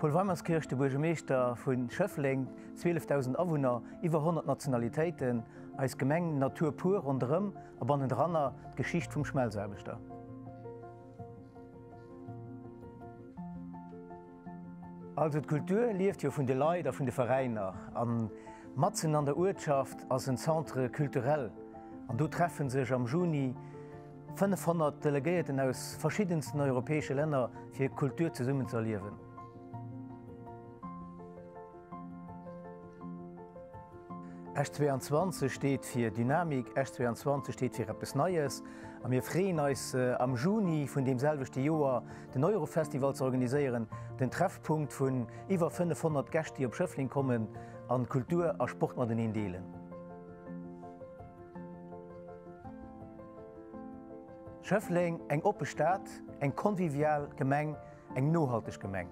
Paul Weimerskirch, de Buergermeeschter vu Schëffleng, 12.000 Awunner, iwwer 100 Nationalitéiten, eis Gemeng, Natur pur ronderëm a bannendranner d'Geschicht vum Schmelzaarbechter. Also d'Kultur lieft jo vun de Leit a vun de Veräiner an matzen an der Uertschaft ass en Centre culturel an do treffe sech am Juni 500 Delegéierten aus verschiddensten europäesche Länner fir Kultur zesummen ze erliewen. Esch 22 steet fir Dynamik, Esch 22 steet fir eppes Neies a mir freeën eis am Juni vun deem selwechte Joer den Eurofestival ze organiséieren, den Treffpunkt vun iwwer 500 Gäscht déi op Schëffleng kommen an Kultur a Sport mateneen deelen. Schëffleng, eng oppe Stad, eng convivial Gemeng, eng nohalteg Gemeng.